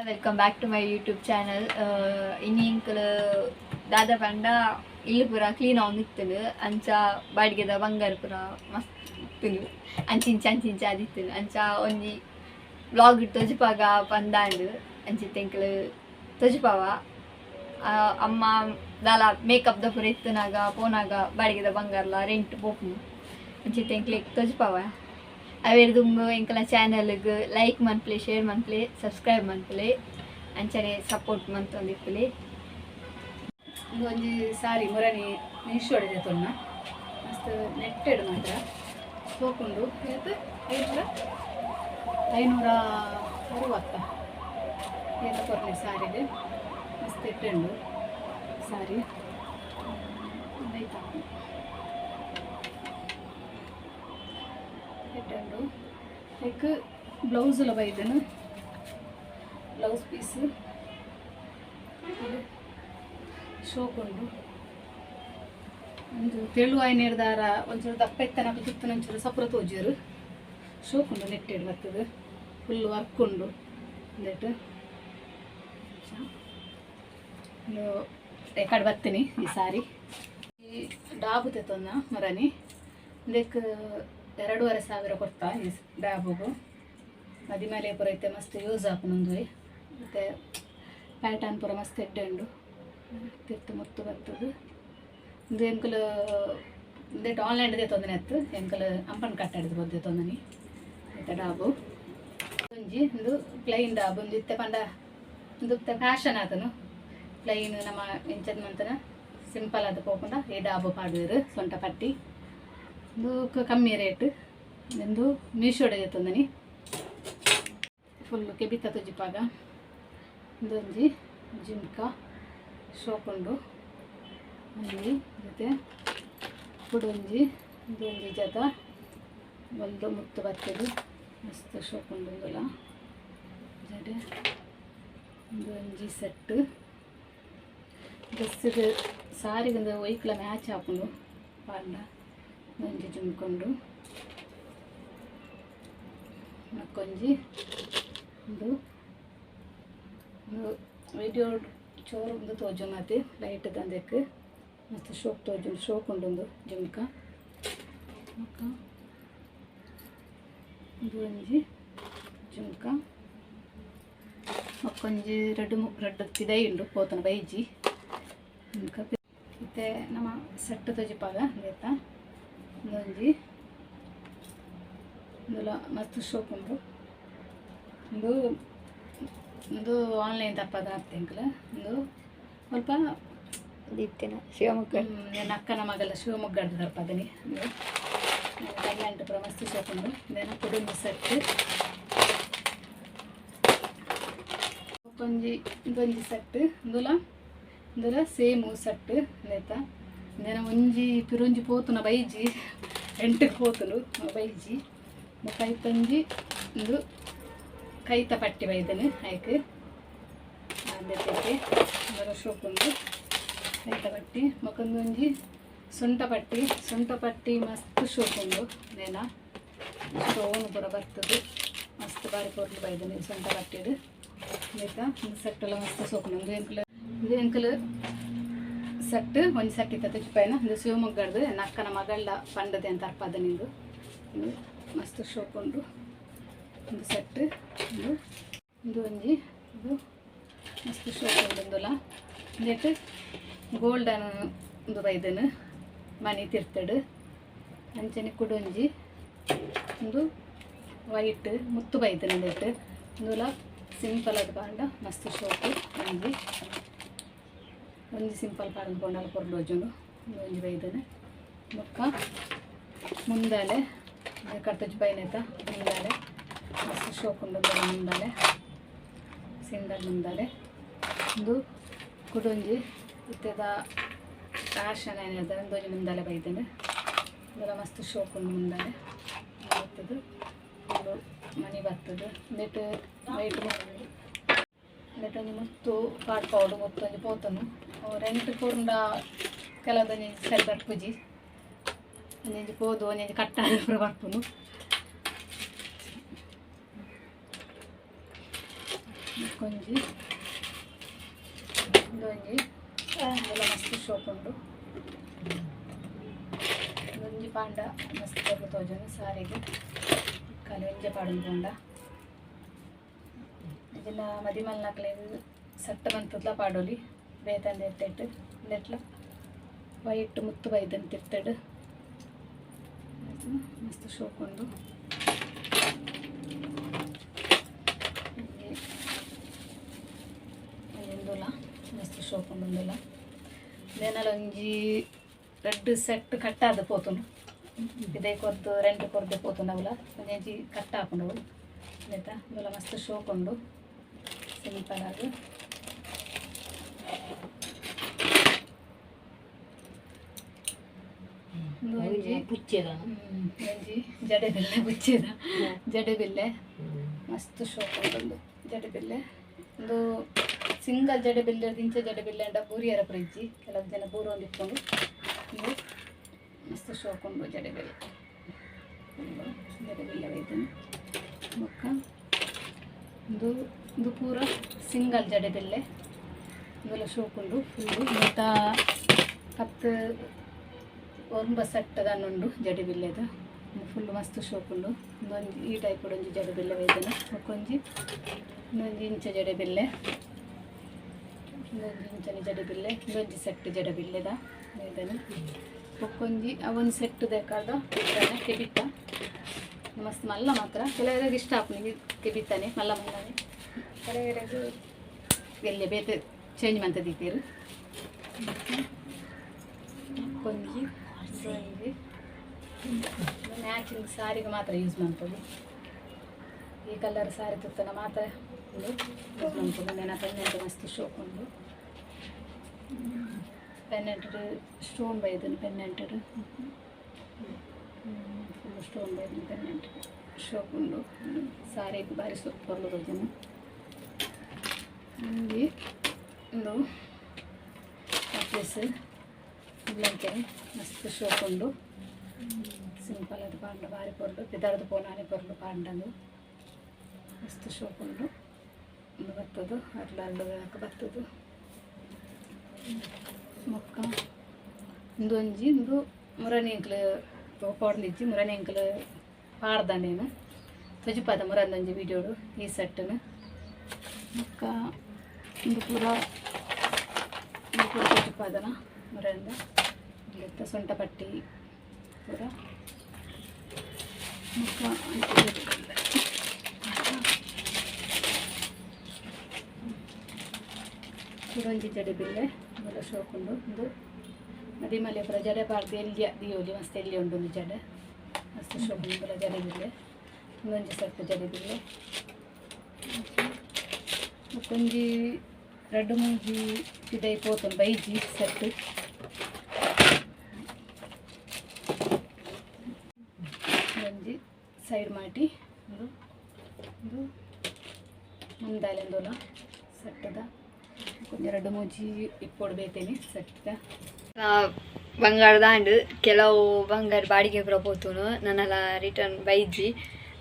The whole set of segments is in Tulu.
Welcome back to my YouTube channel. ಇನಿ ಎಂಕುಲು ದಾದ ಪಂಡ ಇಲ್ಲ್ ಪೂರ ಕ್ಲೀನ್ ಆವೊಂದಿತ್ತುಂಡು. ಅಂಚ ಬಾಡಿಗೆದ ಬಂಗಾರ ಪೂರ ಮಸ್ತ್ ಇತ್ತುಂಡು, ಅಂಚಿಂಚ ಅಂಚಿಂಚ ಆದಿತ್ತುಂಡು. ಅಂಚ ಒಂಜಿ ವ್ಲಾಗ್ ತೋಜಿಪಾಗ ಪಂದಾಂಡ್. ಅಂಚಿತ್ತೆ ಎಂಕುಲು ತೋಜಿಪಾವ. ಅಮ್ಮ ದಾಲ ಮೇಕಪ್ ದ ಪೂರ ಇತ್ತುನಾಗ ಪೋನಾಗ ಬಾಡಿಗೆದ ಬಂಗಾರಲ ರೆಂಟ್ ಪೋಪುನು. ಅಂಚಿತ್ತೆ ಎಂಕ್ಲೆಗ್ ತೋಜಿಪಾವ. ಅವೇರ್ ದುಂಬು ಎಂಕಲ್ನ ಚಾನಲ್ಗ್ ಲೈಕ್ ಮನ್ಪುಲೆ, ಶೇರ್ ಮನ್ಪುಲೆ, ಸಬ್ಸ್ಕ್ರೈಬ್ ಮನ್ಪುಲೆ, ಅಂಚನೆ ಸಪೋರ್ಟ್ ಮಂತೊಂದಿಪ್ಪುಲೆ. ಉಂದು ಒಂಜಿ ಸಾರಿ ಮುರಣಿ ಮೀಶೋಡ್ ದೆತೊನ್ನ. ಮಸ್ತ್ ನೆಟ್ಟೆಡ್ ಮಾತ್ರ ಸೋಕುಂಡು. ಏತ್? 560 ಏತ ಕೊರ್ನೆ ಸಾರಿಗೆ. ಮಸ್ತ್ ಎಟ್ಟೆಂಡು ಸಾರಿ. ಉಂದೈತ ಎಟ್ಟೆಂಡು. ಲೈಕ್ ಬ್ಲೌಸ್ ಲ ಬೈದನು, ಬ್ಲೌಸ್ ಪೀಸ್ ಶೋಕುಂಡು. ಒಂದು ತೆಳು ಆಯ್ನೇರ್ದಾರ ಒಂಚೂರು ದಪ್ಪ ಇತ್ತನಕ ತುತ್ತನ ಒಂಚೂರು ಸಪುರ ತೋಜುರು. ಶೋಕುಂಡು, ನೆಟ್ಟೆಡ್ ಬರ್ತದೆ. ಫುಲ್ ವರ್ಕ್ ಉಂಡು ಉಂದೆಟ್. ಉಂದು ಎಕಡೆ ಬತ್ತೀನಿ ಈ ಸಾರಿ. ಈ ಡಾಬು ತೆತ್ತೊಂದ ಮರನಿ. ಉಂದೆಕ್ 2500 ಕೊರ್ತಾ ಈ ಡಾಬುಗು. ಮದಿಮಲೆ ಪೂರ ಇತ್ತೆ ಮಸ್ತ್ ಯೂಸ್ ಆಪುಂಡು. ಮತ್ತು ಪ್ಯಾಟರ್ನ್ ಪೂರ ಮಸ್ತ್ ಎಡ್ಡೆ ಉಂಡು. ತಿರ್ತು ಮುತ್ತು ಬರ್ತದೆ. ಉಂದು ಎಂಕುಲು ಉಂದೆಟ್ ಆನ್ಲೈನ್ ದೆತ್ತೊಂದಿನ ಅತ್ತು. ಎಂಕುಲು ಅಂಪನ್ ಕಟ್ಟಾಡಿದ್ ಪೋದು ದೆತ್ತೊಂದಿನಿ ಇತ್ತೆ ಡಾಬು ಒಂಜಿ. ಉಂದು ಪ್ಲೈನ್ ಡಾಬು. ಉಂದು ಇತ್ತೆ ಪಂಡ ಉಂದು ಇತ್ತೆ ಫ್ಯಾಷನ್ ಆತನು. ಪ್ಲೈನ್ ನಮ್ಮ ಎಂಚದ ಮಂತನ ಸಿಂಪಲ್ ಆದ್ ಪೋಪುಂಡ ಈ ಡಾಬು ಪಾಡುವೆರ್. ಸೊಂಟ ಪಟ್ಟಿ. ಉಂದು ಕಮ್ಮಿ ರೇಟ್. ಉಂದು ಮೀಶೋಡೆ ದೆತ್ತೊಂದಿನಿ. ಫುಲ್ ಕೆಬಿತ ತೋಜಿಪಾಗ. ಉಂದೊಂಜಿ ಜಿಮ್ಕಾ, ಶೋಕುಂಡು ಒಂಜಿ. ಜೊತೆ ಕುಡೊಂಜಿ ಉಂದೊಂಜಿ ಜತ ಬೊಲ್ದು ಮುತ್ತು ಬರ್ತದೆ. ಮಸ್ತ್ ಶೋಕುಂಡು ಉಂದುಲ ಜಡೆ. ಉಂದೊಂಜಿ ಸೆಟ್ ಡ್ರೆಸ್ಸಿಗೆ ಸಾರಿಗೆ ಒಂದು ಒಯ್ಕ್ಲ ಮ್ಯಾಚ್ ಆಪುಂಡು ಪಾಂಡ. ಒಂಜಿ ಜುಮ್ಕೊಂಡು ಬೊಕ್ಕೊಂಜಿ ಉಂದು. ಉಂದು ವಿಡಿಯೋ ಚೋರು ಉಂದು ತೋಜುನತೆ ಲೈಟ್ ದಂದೆಕ್ ಮಸ್ತ್ ಶೋಕ್ ತೋಜುಂಡು. ಶೋಕ್ ಉಂಡು ಉಂದು ಜುಮ್ಕ. ಬೊಕ್ಕ ಉಂದು ಒಂಜಿ ಜುಮ್ಕ. ಬೊಕ್ಕೊಂಜಿ ರಡ್ಡ್ ರಡ್ಡ್ ಪಿದಯಿ ಉಂಡು, ಪೋತನ ಬೈಜಿ. ಬೊಕ್ಕ ಇತ್ತೆ ನಮ ಸೆಟ್ ತೋಜಿಪಾಗ ಉಂದೆತ. ಉಂದೊಂಜಿ, ಉಂದುಲ ಮಸ್ತ್ ಶೋಕ್ ಉಂಡು. ಉಂದು ಉಂದು ಆನ್ಲೈನ್ ತಪ್ಪದ ಎಂಕ್ಲ. ಉಂದು ಸ್ವಲ್ಪ ಇತ್ತಿನ ಶಿವಮೊಗ್ಗ. ನನ್ನ ಅಕ್ಕನ ಮಗಲ ಶಿವಮೊಗ್ಗದ ತರ್ಪದನಿ. ಉಂದು ಕಲ್ಯಾಣ ಪೂರ ಮಸ್ತ್ ಶೋಕ್ ಉಂಡು. ಇಂದೆನ ಕುಡೊಂಜಿ ಸೆಟ್. ಬೊಕ್ಕೊಂಜಿ ಇಂದೊಂಜಿ ಸೆಟ್. ಉಂದುಲ ಉಂದುಲ ಸೇಮ್ ಸೆಟ್ ಉಂದೆತ. ಇಂದೆನ ಒಂಜಿ ಪಿರೊಂಜಿ ಪೋತುನ ಬೈಜಿ, ಎಂಟಕ್ಕೆ ಪೋತುಂಡು ಬೈಜಿ. ಬೊಕ್ಕ ಐತೊಂಜಿ ಉಂದು ಕೈತ ಪಟ್ಟಿ ಬೈದನು ಐಕ್ ಅಂದೆತ್ತೆ. ಉಂದುಲ ಶೋಕ್ ಉಂಡು ಕೈತ ಪಟ್ಟಿ. ಬೊಕ್ಕ ಒಂಜಿ ಸೊಂಟ ಪಟ್ಟಿ. ಸೊಂಟ ಪಟ್ಟಿ ಮಸ್ತ್ ಶೋಕ್ ಉಂಡು. ನೇನ ಸ್ಟೋನ್ ಪೂರ ಬರ್ತದೆ. ಮಸ್ತ್ ಬಾರಿ ಪೊರ್ಲು ಬೈದನು ಸೊಂಟ ಪಟ್ಟಿಡ್. ಆಯ್ತಾ, ಒಂದು ಸೆಟ್ಟೆಲ್ಲ ಮಸ್ತ್ ಸೋಕುಂಡು. ಉಂದು ಎಂಕುಲು ಉಂದು ಎಂಕುಲು ಸೆಟ್ ಒಂಜಿ ಸೆಟ್ ಇತ್ತ ತುಜಿಪಾಯಿನ. ಉಂದು ಶಿವಮೊಗ್ಗಡ್ದು ಎನ್ನ ಅಕ್ಕನ ಮಗಳ ಪಂಡದೆ ಅಂತ ಅರ್ಪದ ನಿಂದು. ಉಂದು ಮಸ್ತ್ ಶೋಕ್ ಉಂಡು ಒಂದು ಸೆಟ್. ಉಂದು ಉಂದು ಒಂಜಿ, ಇದು ಮಸ್ತ್ ಶೋಕ್ ಉಂಡು ಉಂದುಲ. ಉಂದೆಟ್ ಗೋಲ್ಡನ್ ಉಂದು ಬೈದನು ಮಣಿ ತಿರ್ತಡು. ಅಂಚನೆ ಕುಡೊಂಜಿ ಉಂದು ವೈಟ್ ಮುತ್ತು ಬೈದನು ಉಂದೆಟ್. ಉಂದುಲ ಸಿಂಪಲ್ ಅದು ಪಾಂಡ ಮಸ್ತ್ ಶೋಕು. ಒಂಜಿ ಒಂಜಿ ಸಿಂಪಲ್ ಪಾಡೊಂದು ಪೋಂಡಲ ಪೊರ್ಲು ತೋಜುಂಡು. ಉಂದು ಒಂಜಿ ಬೈದನು. ಬೊಕ್ಕ ಮುಂದಾಲೆ ಕರ್ತಜ್ ಬೈನೆತ ಮುಂದಾಲೆ ಮಸ್ತ್ ಶೋಕ್ ಉಂಡು. ಉಂದೆಲ್ಲ ಮುಂದಾಲೆ, ಸಿಂಗಲ್ ಮುಂದಾಲೆ. ಉಂದು ಕುಡೊಂಜಿ ಇತ್ತೆದ ಫ್ಯಾಷನ್ ಏನಿದೆ, ಒಂದೊಂಜಿ ಮುಂದಾಲೆ ಬೈದನು. ಉಂದೆಲ್ಲ ಮಸ್ತ್ ಶೋಕ್ ಉಂಡು. ಮುಂದಾಲೆ ಬರ್ತದೆ, ಫುಲ್ಲು ಮಣಿ ಬರ್ತದೆ. ಉಂದೆಟ್ ವೈಟ್, ಉಂದೆಟ್ ಒಂಜಿ ಮುತ್ತು ಪಾಡ್ಪಾವೊಡು. ಮುತ್ತು ಒಂಜಿ ಪೋತುನು ರೆಂಟ್ ಕೊರ್ಂಡ ಕೆಲವೊಂಜಿ ಸರಿ ಬರ್ಪುಜಿ. ಒಂಜೊಂಜಿ ಪೋದು ಒಂಜೊಂಜಿ ಕಟ್ಟಾದ ಪೂರ ಬರ್ಪುನು. ಬೊಕ್ಕೊಂಜಿ ಉಂದೊಂಜಿ ಉಂದೆಲ ಮಸ್ತ್ ಶೋಕ್ ಉಂಡು ಒಂಜಿ ಪಾಂಡ ಮಸ್ತ್ ಪೊರ್ಲು ತೋಜುಂಡು ಸಾರಿಗೆ ಖಾಲಿ ಒಂಜೆ ಪಾಡೊಂದು ಪೋಂಡ ಇದನ್ನ ಮದಿಮಲ್ನಕ್ಲೆಗ್ ಸಟ್ಟ ಮಂತುದ್ಲ ಪಾಡೊಲಿ ಬೇತಂದೆ ಎತ್ತೆಟ್ ಉಂದೆಟ್ಲ ವೈಟ್ ಮುತ್ತು ಬೈದನ್ ತಿರ್ತಡ್ ಮಸ್ತ್ ಶೋಕ್ ಉಂಡು ಉಂದುಲ ಮಸ್ತ್ ಶೋಕ್ ಉಂಡು ಉಂದುಲ ದೇನಲ ಒಂಜಿ ರೆಡ್ ಸೆಟ್ ಕಟ್ಟಾದ ಪೋತುಂಡು ಇದೇ ಕೊರ್ದು ರೆಂಟ್ ಕೊರ್ದು ಪೋತುಂಡು ಅವಲ ಒಂಜಿ ಕಟ್ ಹಾಕೊಂಡು ಆಯ್ತಾ ಉಂದುಲ ಮಸ್ತ್ ಶೋಕ್ ಉಂಡು ಸಿಂಪಲ್ ಆದ್ ಒಂಜಿ ಪುಚ್ಚೆದ ಒಂಜಿ ಜಡೆ ಬಿಲ್ಲೆ ಪುಚ್ಚೆದ ಜಡೆ ಬಿಲ್ಲೆ ಮಸ್ತ್ ಶೋಕ್ ಉಂಡು ಜಡೆ ಬಿಲ್ಲೆ ಒಂದು ಸಿಂಗಲ್ ಜಡೆ ಬಿಲ್ಲೆ ಇಂಚ ಜಡೆ ಬಿಲ್ಲೆ ಅಂಡ ಬೂರಿಯರ ಪ್ರಿಜ್ಜಿ ಕೆಲವು ಜನ ಬೂರು ಒಂದು ಇಟ್ಕೊಂಡು ಇದು ಮಸ್ತ್ ಶೋಕ್ ಉಂಡು ಜಡೆ ಬಿಲ್ಲೆ ಜಡೆ ಬಿಲ್ಲೆ ಬೈತೇನೆ ಬೊಕ್ಕ ಇದು ಇದು ಪೂರ ಸಿಂಗಲ್ ಜಡೆ ಬಿಲ್ಲೆ ಇಂದೆಲ್ಲ ಶೋಕ್ ಉಂಡು ಫುಲ್ಲು ಮತ್ತು ಪತ್ತು ಒಂಬ ಸೆಟ್ ಉಂಡು ಜಡೆ ಬಿಲ್ಲೆದು ಫುಲ್ ಮಸ್ತ್ ಶೋಕ್ ಉಂಡು ಒಂದೊಂಜಿ ಈ ಟೈಪ್ ಒಂಜಿ ಜಡೆ ಬಿಲ್ಲೆ ಬೈದೆನೆ ಬೊಕ್ಕೊಂಜಿ ಇನ್ನೊಂಜಿ ಇಂಚ ಜಡೆ ಬಿಲ್ಲೆ ಇನ್ನೊಂಜಿ ಇಂಚನೆ ಜಡೆ ಬಿಲ್ಲೆ ಇನ್ನೊಂಜಿ ಸೆಟ್ ಜಡೆ ಬಿಲ್ಲೆದ ಬೈದೆನೆ ಬೊಕ್ಕೊಂಜಿ ಅವೊಂದು ಸೆಟ್ ಬೇಕಾದ ಕೆಬಿತ್ತ ಮಸ್ತ್ ಮಲ್ಲ ಮಾತ್ರ ಕೆಲವರಿಗೆ ಇಷ್ಟ ಆಪುಂಡು ಕೆಬಿತ್ತಾನೆ ಮಲ್ಲ ಮಲ್ಲನೆ ಕೆಲವರಿಗೆ ಎಲ್ಲಿ ಬೇತೆ ಚೇಂಜ್ ಮಂತ ದೀಪೇರು ಕೊಂಜಿ ಒಂಜಿ ಮ್ಯಾಚಿಂಗ್ ಸಾರಿಗೆ ಮಾತ್ರ ಯೂಸ್ ಮಾಡ್ಬೋದು ಈ ಕಲರ್ ಸಾರಿ ತುತ್ತನ ಮಾತ್ರ ಯೂಸ್ ಮಾಡ್ಬೋದು ನೆನ ಪೆನ್ನೆಂಟ್ ಮಸ್ತ್ ಶೋಕ್ ಉಂಡು ಪೆನ್ನೆಂಟ್ ಸ್ಟೋನ್ ಬೈದನು ಪೆನ್ನೆಂಟ್ ಫುಲ್ ಸ್ಟೋನ್ ಬೈದನು ಪೆನ್ನೆಂಟ್ ಶೋಕ್ ಉಂಡು ಸಾರಿಗೆ ಬಾರಿ ಪೊರ್ಲು ತೋಜುಂಡು ಒಂಜಿ ಉಂದು ನೆಕ್ಲೆಸ್ ಬ್ಲಾಂಕೆಟ್ ಮಸ್ತ್ ಶೋಕ್ ಉಂಡು ಸಿಂಪಲ್ ಅದು ಪಾಂಡ ಬಾರಿ ಪೊರ್ಲು ಪಿದಾರ್ದು ಪೋನಾನೆ ಪೊರ್ಲು ಪಾಂಡಂದು ಮಸ್ತ್ ಶೋಕ್ ಉಂಡು ಉಂದು ಬತ್ತದು ಅರ್ಲ ಅರ್ಲ ಬತ್ತದು ಬೊಕ್ಕ ಉಂದೊಂಜಿ ಉಂದು ಮುರನಿ ಎಂಕ್ಲು ಪೋಡ್ನಿಜ್ಜಿ ಮುರನಿ ಎಂಕ್ಲು ಪಾಡ್ದಾನೇನು ತೊಜಿಪಾದ ಮುರಂದೊಂಜಿ ವೀಡಿಯೋಡು ಈ ಸೆಟ್ಟನು ಬೊಕ್ಕ ಉಂದು ಪೂರ ಉಂದು ಪೂರ ತೊಜಿಪಾದನ ಮುರಂದ ಇತ್ತ ಸೊಂಟ ಪಟ್ಟಿ ಪೂರ ಬೊಕ್ಕ ಕುಡೊಂಜಿ ಜಡೆ ಬಿಲ್ಲೆ ಇಂದೆಲ್ಲ ಶೋಕ್ ಉಂಡು ಉಂದು ಮದಿಮಲೆ ಪೂರ ಜಡೆ ಪಾಡ್ದು ಎಲ್ಯ ದಿಯೋಲಿ ಮಸ್ತ್ ಎಲ್ಯ ಉಂಡು ಒಂದು ಜಡೆ ಮಸ್ತ್ ಶೋಕ್ ಉಂಡು ಪೂರ ಜಡೆ ಬಿಲ್ಲೆ ಇಂದೊಂಜಿ ಸೆಟ್ ಜಡೆ ಬಿಲ್ಲೆ ಬೊಕ್ಕೊಂಜಿ ರಡ್ಡ್ ಮೂಜಿ ಪಿದಯಿ ಪೋತುಂಡು ಬೈಜಿ ಸೆಟ್ ಒಂಜಿ ಸೈಡ್ ಮಾಟಿ ಉಂದು ಉಂದು ಮುಂದಾಲೆಂದೋಲ ಸೆಟ್ಟದ ಕೊಂಚ ರಡ್ಡ್ ಮೂಜಿ ಇಪ್ಪೊಡು ಬೇತೇನೆ ಸೆಟ್ಟದ ಬಂಗಾರ ದಾಂಡು ಕೆಲವು ಬಂಗಾರ ಬಾಡಿಗೆ ಪೂರ ಪೋತುನು ನನಲ ರಿಟರ್ನ್ ಬೈಜಿ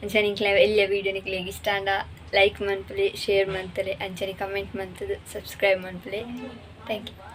ಅಂಚನೆ ನಿಕ್ಲೆ ಎಲ್ಲ ವೀಡಿಯೋ ನಿಕ್ಲೆಗ್ ಇಷ್ಟ ಆಂಡ ಲೈಕ್ ಮನ್ಪುಲೆ ಶೇರ್ ಮನ್ಪುಲೆ ಅಂಚನೆ ಕಮೆಂಟ್ ಮನ್ಪುದು ಸಬ್ಸ್ಕ್ರೈಬ್ ಮನ್ಪುಲೆ. Thank you.